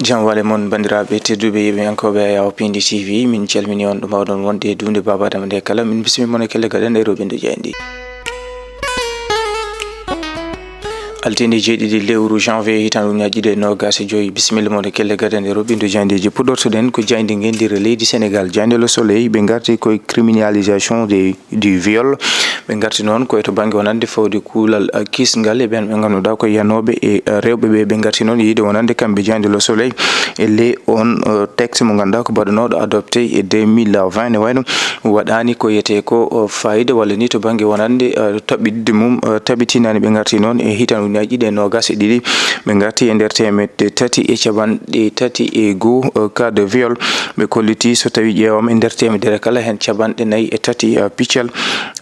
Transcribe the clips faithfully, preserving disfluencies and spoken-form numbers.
Jam wale mon, banndiraaɓe tedduɓe, yeeɓiyankooɓe Ayaw Pindi T V, min calmini on ɗo mbaawɗon wonde e duunde Baaba Adama nde kala. Min bismi mon e kelle gaɗen e roɓindo jayndi. Altine jeeɗiɗi lewru janvier hitaande ujunaaji ɗiɗi e noogaas e joy. Bisimilla mon e kelle gaɗen e roɓindo jayndeeji. Puɗɗortoɗen ko jayndi ngenndire leydi Senegal, jayndi Le Soleil. Ɓe ngarti koye criminalisation de du viol. Ɓe ngarti noon koye to bannge wonande fawde kuulal, uh, kisngal e ɓeen ɓe ngannduɗaa ko yanooɓe e, uh, rewɓe ɓe. Ɓe ngarti noon yiide wonande kamɓe jayndi Le Soleil e le on, uh, texte mo ngannduɗaa ko baɗanooɗo adopté e deux mille vingt, ne wayno waɗaani ko yetee ko, uh, fayida walla ni to bannge wonande, uh, taɓitde mum, uh, taɓitinaani. Ɓe ngarti noon e hitaande ujunaaji ɗiɗi e noogaas e ɗiɗi, ɓe ngarti e nder teemedde tati e capanɗe tati e goo, uh, cas de viol. Ɓe kolliti so tawi ƴeewama e nder teemedere kala heen capanɗe nayi e tati, uh, piccal,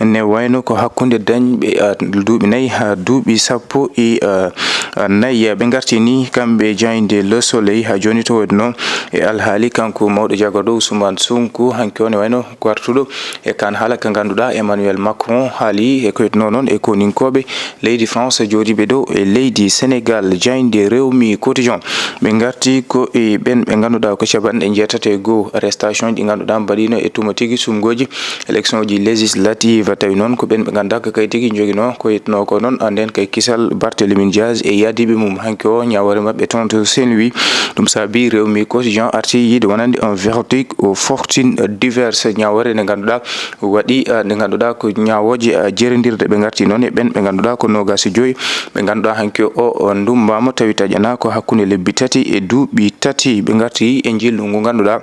ne wayno ko hakkunde dañɓe, uh, duuɓi nayi haa duuɓi sappo e, uh, uh, nayi. Ɓe ngarti ni kamɓe jaaynde Le Soleil haa jooni to waɗno e alhaali kanko mawɗo jagorɗo Ousmane Sonko, hanki o ne wayno gartuɗo e kaan haala ka ngannduɗaa Emmanuel Macron haali e ko wayno noon e koninkooɓe leydi France jooɗiiɓe ɗo e leydi Senegal. Jaaynde Rewmi Quotidien, ɓe ngarti ko e ɓeen ɓe ngannduɗaa ko capanɗe njeetati e goo arrestation ji ɗi ngannduɗaa mbaɗiino e tuma tigi sumgooji élection ji législative. Tawi noon ko ɓeen ɓe ngannduɗaa ko kay tigi njoginoo ko yetnoo ko noon, annden kay kisal Barthélémy Diaz e yaadiiɓe mum. Hanki o ñaawoore maɓɓe toon to Saint-Louis, ɗum saabi Rewmi Quotidien arti yiide wonande un verdict aux fortunes diverses. Ñaawoore nde ngannduɗaa waɗi, ah, nde ngannduɗaa ko ñaawooje, ah, jerondirɗe. Ɓe ngarti noon e ɓeen ɓe ngannduɗaa ko noogaas e joy, ɓe ngannduɗaa hanki o, o ndummbaama tawi taƴanaa ko hakkunde lebbi tati e duuɓi tati. Ɓe ngarti e njillu ngu ngannduɗaa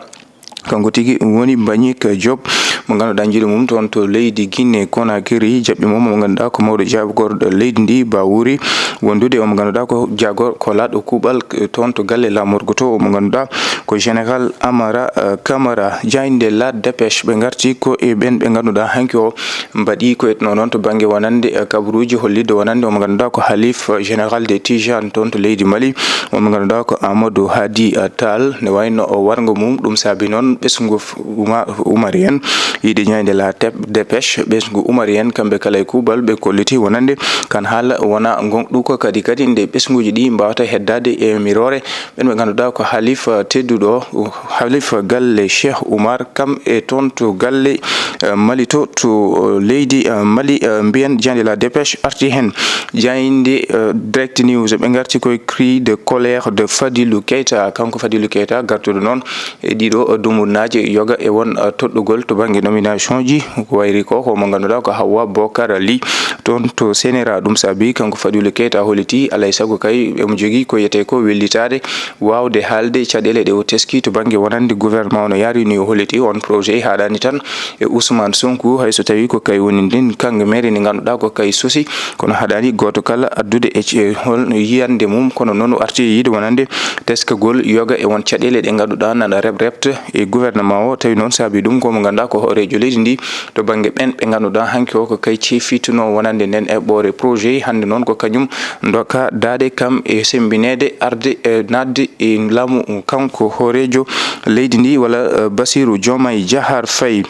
kanko tigi woni Mbagnick Diop, mo ngannduɗaa njillu mum toon to leydi Guinée Conakry. Jaɓɓi mum mo ngannduɗaa ko mawɗo jagorɗo leydi ndi, ba wuri wondude omo ngannduɗaa ko jagor-, ko laaɗo kuuɓal, eh, toon to galle laamorgo to, mo ngannduɗaa ko Général Amara, eh, Camara. Jaaynde La Dépêche, ɓe ngarti ko e ɓeen ɓe ngannduɗaa hanki o mbaɗi ko wayno noon to bannge wonande, eh, kabaruuji hollitde wonande omo ngannduɗaa ko Halif, eh, Général de Tijane toon to leydi Mali, omo ngannduɗaa ko Amadou Hadi, eh, Tall, ne wayno o warngo mum. Ɗum saabi noon ɓesngu f-, Uma-, Umar en yiide jaaynde La Tep-, Dépêche, ɓesngu Umar en kamɓe kala e kuuɓal ɓe kolliti wonande kaan haala wona ngonɗuko kadi, kadi nde ɓesnguuji ɗi mbaawata heddaade e miroore ɓeen ɓe ngannduɗaa ko Halif tedduɗo, Halif galle Cheikh Oumar, kam e toon to galle, eh, Mali to, to, eh, leydi, eh, Mali, eh, mbiyen jaaynde La Dépêche arti heen. Jaaynde, eh, Direct News, ɓe ngarti koye cri de colère de Fadilou Keita. Kanko Fadilou Keita gartuɗo noon e ɗiɗo, eh, dumunnaaje yoga e won, eh, toɗɗugol to bannge nomination ji. Ko wayri ko, ko mo ngannduɗaa ko Hawa Bokar Ly toon to Sénéra. Ɗum saabi kanko Fadilou Keita holliti alay sago kay emo jogii ko wiyetee ko wellitaade, waawde haalde caɗeele ɗe o teski to bannge wonande gouvernement. Ono yaari ni o holliti on projet haaɗaani tan e Ousmane Sonko, hay so tawii ko kay woni ndin kanko maire ndi ngannduɗaa ko kay sosi, kono haaɗaani gooto kala addude e ce-, hol yiyannde mum. Kono noon o arti e yiide wonande teskagol yoga e won caɗeele ɗe ngannduɗaa nana rep-, repta e gouvernement o. Tawi noon saabi ɗum ko mo ngannduɗaa ko hooreejo leydi ndi to bannge ɓeen ɓe ngannduɗaa hanki o ko kay ceefitunoo wonande nden eɓɓoore projet. Hannde noon ko kañum doka daaɗe kam e semmbineede arde e naatde e laamu kanko hooreejo leydi ndi walla, eh, Bassirou Diomaye Diakhar Faye.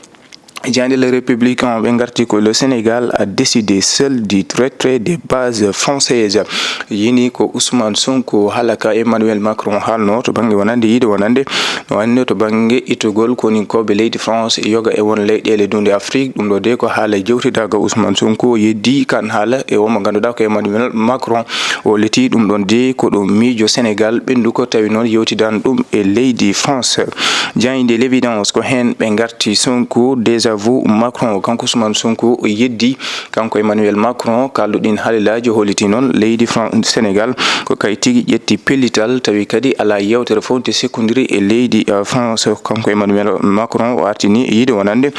Jaaynde Le Républicain, ɓe ngarti ko le Sénégal a décidé seul du retrait des bases françaises. Yini ko Ousmane Sonko haala ka Emmanuel Macron haalno to bannge wonande yiide wonande no wayno to bannge ittugol koninkooɓe leydi France yoga e won leyɗeele duunde Afrique. Ɗum ɗo de ko haala jewtidaaka Ousmane Sonko yeddi kaan haala e o mo ngannduɗaa ko Emmanuel Macron. O leti ɗum ɗon de ko ɗum miijo Sénégal ɓenndu ko tawi noon yewtidan ɗum e leydi France. Jaaynde L'Évidence ko heen ɓe ngarti Sonko désavoue Macron. Kanko Ousmane Sonko o yeddi kanko Emmanuel Macron, kalduɗin haalilaaji holliti noon leydi Fran-, Sénégal ko kay tigi ƴetti pellital, tawi kadi alaa yeewtere fof nde sekkondiri e leydi, eh, France. Kanko Emmanuel Macron o artini yiide wonande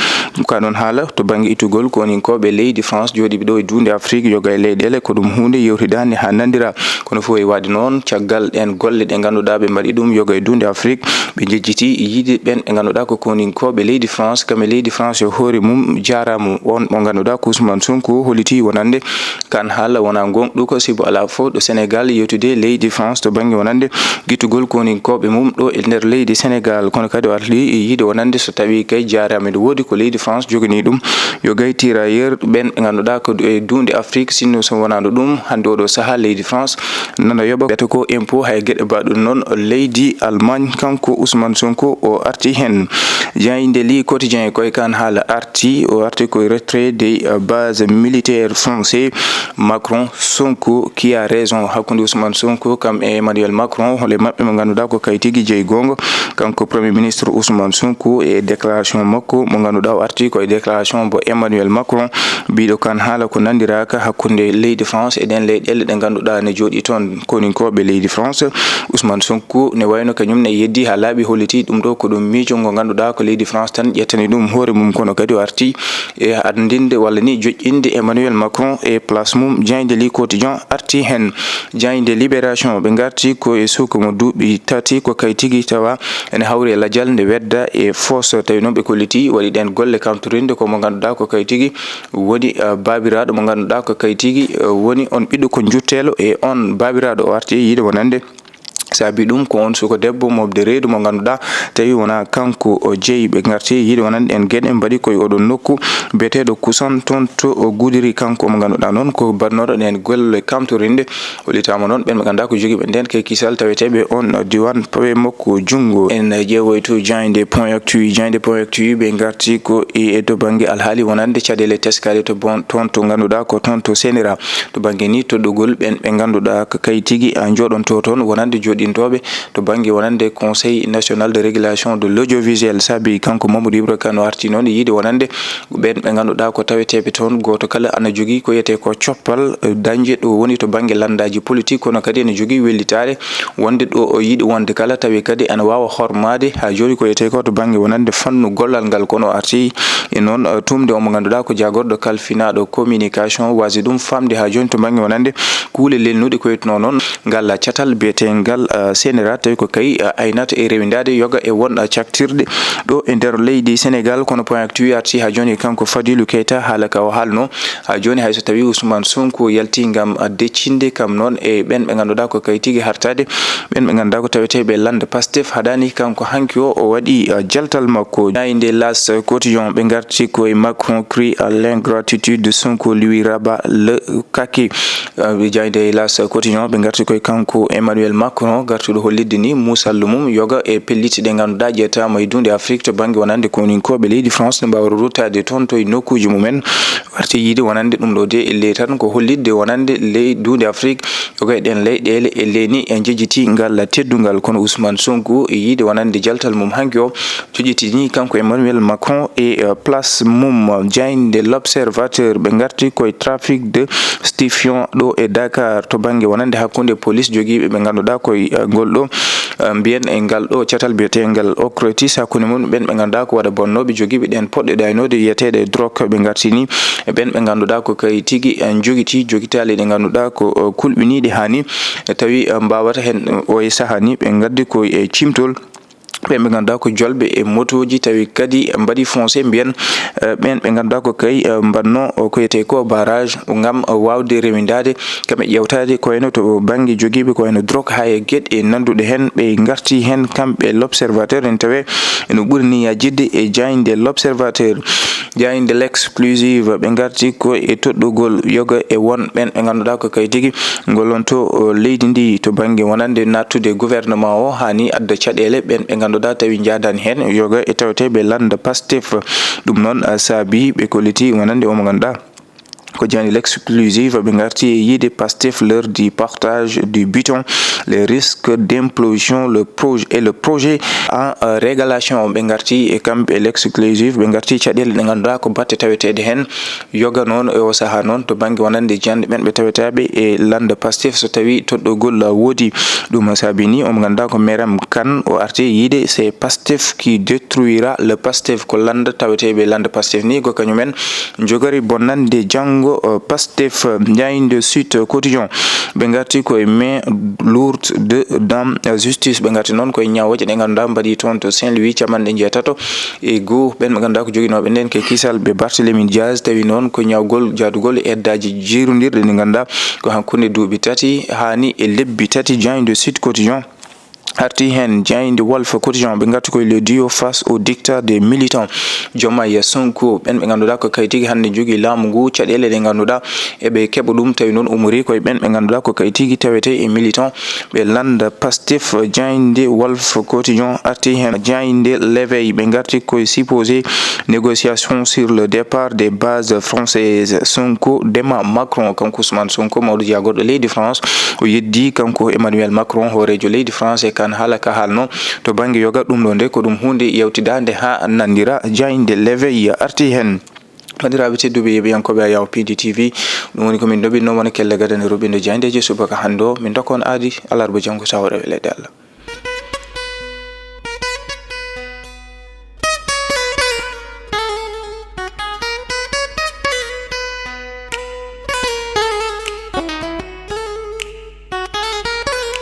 ka ɗon haala to bannge ittugol koninkooɓe leydi France jooɗiiɓe ɗo e duunde Afrique yoga e leyɗeele, ko ɗum huunde yewtidaande haa nanndira. Kono fof e waɗde noon, caggal ɗeen golle ɗe ngannduɗaa ɓe mbaɗi ɗum yoga e duunde Afrique, ɓe njejjiti yiide ɓeen ɓe ngannduɗaa ko koninkooɓe leydi France, kam e leydi France so hoore mum jaaraama. On mo ngannduɗaa ko Ousmane Sonko holliti wonande kan haala wonaa goonɗuko, sibu alaa fof ɗo Sénégal yewtude leydi France to bannge wonande gittugol koninkooɓe mum ɗo e nder leydi Sénégal. Kono kadi o arti yiide wonande so tawii kay jaaraama, ene woodi ko leydi France joganii ɗum yo gay tirailleur ɓen ɓe ngannduɗaa ko e duunde Afrique, sinno so wonaano ɗum hannde oɗo sahaa leydi France nana yoɓa ɓeto ko impôt hay geɗe mbaɗɗo noon leydi Allemagne. Kanko Ousmane Sonko o arti heen. Jaaynde Le Quotidien e koye kan haala arti, o arti koye retrait des, euh, bases militaires français. Macron, Sonko qui a raison. Hakkunde Ousmane Sonko kam e Emmanuel Macron, hole maɓɓe mo ngannduɗaa ko kay tigi jeyi goonga? Kanko Premier Ministre Ousmane Sonko e déclaration makko mo ngannduɗaa o arti ko e déclaration mbo Emmanuel Macron, biɗo kan haala ko nanndiraaka hakkunde leydi France e ɗen leyɗeele ɗe ngannduɗaa ne jooɗi toon koninkooɓe leydi France. Ousmane Sonko ne wayno kañum ne yeddi haa laaɓi, holliti ɗum ɗo ko ɗum miijo ngo ngannduɗaa ko leydi France tan ƴettani ɗum hoore mum, kono kadi o arti e anndinde walla ni joƴƴinde Emmanuel Macron e place mum. Jaaynde Le Quotidien arti heen. Jaaynde Libération ɓe ngarti ko e suka mo duuɓi tati ko kay tigi tawa ene hawri e lajal nde wedda e foos. Tawi noon ɓe kolliti waɗi ɗen golle kamtorinde ko mo ngannduɗaa ko kay tigi woni, eh, baabiraaɗo mo ngannduɗaa ko kay tigi, eh, woni on ɓiɗɗo ko njutteelo e on baabiraaɗo o arti e yiide wonande saabi ɗum ko on suka debbo moɓde reedu mo ngannduɗaa tawi wonaa kanko o jeyi. Ɓe ngarti yiide wonande en geɗe mbaɗi koye oɗon nokku biyeteeɗo Kusan toon to o Gudiri. Kanko mo ngannduɗaa noon ko baɗnooɗo ɗen golle kamtorinde. Hollitaama noon ɓen ɓe ngannduɗaa ko jogiiɓe nden kay kisal taweteeɓe on diwan pawe makko junngo. En ƴeewoy to jaaynde Point Actu. Jaaynde Point Actu ɓe ngarti ko e, e to bannge alhaali wonande caɗeele teskaade to bon, toon to ngannduɗaa ko toon to Senera. To bannge ni toɗɗugol ɓen ɓe ngannduɗaa ko kay tigi a jooɗonto toon wonande jooɗintooɓe to bannge wonande Conseil National de Régulation de l'Audiovisuel. Saabi kanko Mamadou Ibra Kane o arti noon e yiide wonande ɓen ɓe ngannduɗaa ko taweteeɓe toon, gooto kala ana jogii ko wiyetee ko coppal, eh, dañde ɗo woni to bannge lanndaaji politique, kono kadi ene jogii wellitaare wonde ɗo o yiɗi wonde kala tawi kadi ana waawa hormaade haa jooni ko wiyetee ko to bannge wonande fannu gollal ngal. Kono o arti e noon, eh, tumde omo ngannduɗaa ko jaagorɗo kalfinaaɗo communication, waasi ɗum faamde haa jooni to bannge wonande kuule lelnuɗe ko wiyetnoo noon ngal catal biyetengal, eh, Senera, tawi ko kay, eh, aynata e rewindaade yoga e won, eh, caktirɗe ɗo e nder leydi Sénégal. Kono Point Actu arti haa jooni e kanko Fadilou Keita, haala ka o haalno haa jooni, hay so tawii Ousmane Sonko yalti ngam, ah, deccinde kam noon e ɓen ɓe ngannduɗaa ko kay tigi hartaade, ɓen ɓe ngannduɗaa ko taweteeɓe lannde Pastef, haɗaani kanko hanki o, o waɗi, ah, jaltal makko. Jaaynde L'As Quotidien ɓe ngarti ko e Macron crie à l'ingratitude, Sonko lui rabat le kaki. Ah, jaaynde L'As Quotidien ɓe ngarti ko e kanko Emmanuel Macron, gartuɗo hollitde ni musallu mum yoga e pellitte ɗe ngannduɗaa ƴettaama e duunde Afrique to bannge wonande koninkooɓe leydi France ne mbaawa ruttaade toon to e nokkuuji mumen. Warti yiide wonande ɗum ɗo de e ley tan ko hollitde wonande ley duunde Afrique yoga e ɗen leyɗeele e leyni e njejjiti ngal teddungal. Kono Ousmane Sonko e yiide wonande jaltal mum hanki o, joƴƴitini kanko Emmanuel Macron e, eh, place mum. Jaaynde L'Observateur ɓe ngarti koye trafic de stupéfiant ɗo e Dakar to bannge wonande hakkunde police jogiiɓe ɓe ngannduɗaa koye, eh, ngol ɗo, eh, mbiyen e ngal ɗo catal biyetengal Ocretis hakkunde mum ɓen ɓe ngannduɗaa ko waɗa bonnooɓe jogiiɓe ɗen poɗɗe ɗaynoode wiyeteeɗe drogue. Ɓe ngartini e ɓen ɓe ngannduɗaa ko kay tigi, eh, jogiti jogitaali ɗe ngannduɗaa ko, eh, kulɓiniiɗe haa ni, eh, tawi, eh, mbaawata heen, eh, o e sahaa ni ɓe ngaddi ko e cimtol. Ɓen ɓe ngannduɗaa ko jolɓe e motooji, tawi kadi mbaɗi foncé mbiyen, eh, ɓen ɓe ngannduɗaa ko kay, eh, mbaɗno ko wiyetee ko barrage ngam, eh, waawde rewindaade, kam e ƴeewtaade ko wayno to bannge jogiiɓe ko wayno drogue haa e geɗe nannduɗe heen. Ɓe ngarti heen kamɓe L'Observateur, en tawe eno ɓuri ni yajjidde e jaaynde L'Observateur. Jaaynde L'Exclusive ɓe ngarti ko e toɗɗugol yoga e won ɓen ɓe ngannduɗaa ko kay tigi ngollonto, o, leydi ndi to bannge wonande nattude gouvernement o, haa ni adda caɗeele ɓen ɓe ngannduɗaa tawi njaadani heen yoga e taweteeɓe lannda Pastef. Ɗum noon, a, saabi ɓe kolliti wonande omo ngannduɗaa ko jaaynde L'Exclusive ɓe ngarti e yiide Pastef l'heure du partage du butin, les risques d'implosion, le projet et le projet en, euh, régalation. Ɓe ngarti e kamɓe L'Exclusive, ɓe ngarti caɗeele ɗe ngannduɗaa ko batte taweteeɗe heen yoga noon e o sahaa noon to bannge wonande jiyannde ɓen ɓe tawetaaɓe e lannda Pastef so tawii toɗɗogol woodi. Ɗum saabi ni omo ngannduɗaa ko Meram Kane o arti e yiide c'est Pastef qui détruira le Pastef, ko lannda taweteeɓe lannda Pastef ni ko kañumen njogori bonnande janngo Ko, eh, Pastef, eh, jaaynde Sud Quotidien, ɓe ngarti koye main lourde de dans justice. Ɓe ngarti noon koye ñawooje ɗe ngannduɗaa mbaɗi toon to Saint-Louis, capanɗe njeetato e goo. Ɓen ɓe ngannduɗaa ko joginooɓe nden ke kisal ɓe Barthélémy Diaz, tawi noon ko ñawgol jaadugol e eddaaji jiirondirɗi ɗi ngannduɗaa ko hakkunde duuɓi tati haa ni e lebbi tati. Jaaynde Sud Quotidien arti heen. Jaaynde Walf Quotidien, ɓe ngarti koye le duo face au dictat des militants Diomaye Sonko. Ɓen ɓe ngannduɗaa ko kaytigi hannde jogii laamu ngu, caɗeele ɗe ngannduɗaa eɓe keɓa ɗum, tawi noon umori koye ɓen ɓe ngannduɗaa ko kaytigi tawete e militant ɓe lannda Pastef. Jaaynde Walf Quotidien arti heen. Jaaynde L'Éveil, ɓe ngarti koye supposé négociation sur le départ des bases françaises. Sonko dema Macron, kanko Ousmane Sonko, mawɗo jeyagorɗo leydi France, o yeddi kanko Emmanuel Macron, hooreejo leydi France, e kan haala ka haalno to bannge yoga. Ɗum ɗo nde ko ɗum huunde yewtidaande haa nanndira. Jaaynde L'Éveil arti heen. Banndiraaɓe tedduɓe, yeeɓiyankooɓe Ayaw P D T V, ɗum woni ko min ndoɓinno wona kelle gadane roɓindo jaayndeeji subaka hannde o. Min ndokka on aadi alarba janngo, tawa rewe leyɗe Allah.